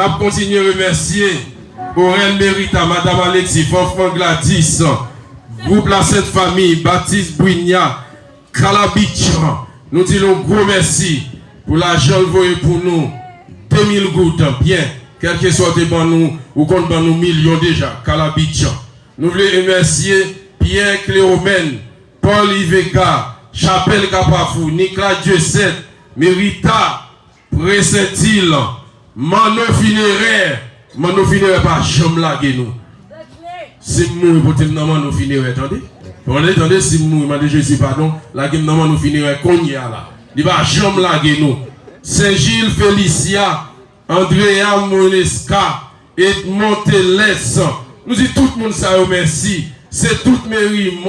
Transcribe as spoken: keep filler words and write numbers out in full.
N ap kontinye remèsye Orel Merita, Madam Alexis, Fanfan Gladys, gwoup Lasent Fanmi, Batis Brinya, Kalabich. Nou di l yon gwo mèsi pou lajan l voye pou nou, de mil goud, byen, kèlkeswa w te ban nou, ou konn ban nou milyon deja, Kalabich. Nou vle remèsye Pierre Cléomène, Paul Ivega, Chapèl Kapafou, Nikla Dieusèbe, Merita, Presentil, Manno Finerè. Manno Finerè pa janm lage nou. Si m mouri, pote m nan Manno Finerè, tande. Tande, tande, si m mouri, mande Jezi padon, lage m nan Manno Finerè kounye a la. Li pa janm lage nou. Sen Jil, Felicia, Andrea Monesca, Edmond Teles. Nou di tout moun sa yo mèsi. Se tout meri